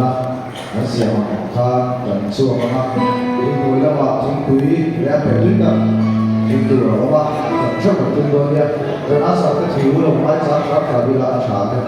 ruahmanna an siam ang khan kan chhuak ang a, thingpui lamah thingpui leh a peh tui tak in tur a awm a, kan theuh kan tum dawn nia. Chuan a sarte thil lo ngaichang hram hram ila a tha ang e.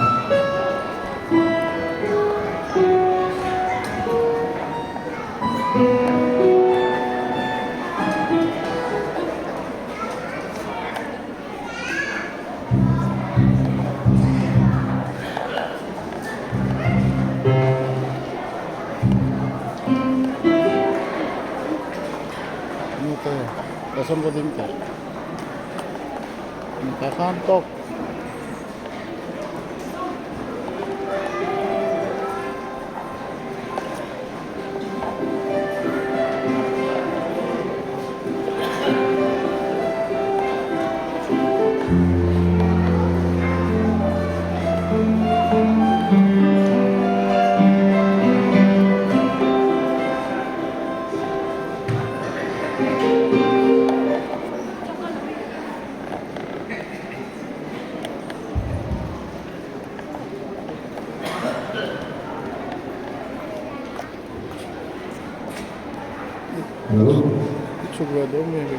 Hello.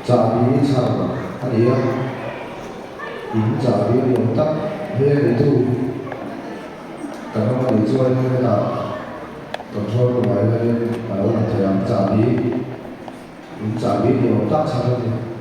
Chahbi chhar a ni a, in chahbi a ni awm tak he a neitu kan awm a nih chuan hetah control room ah hianin a lo lang thei ang chahbi in chahbi ni awm tak chhar a ni.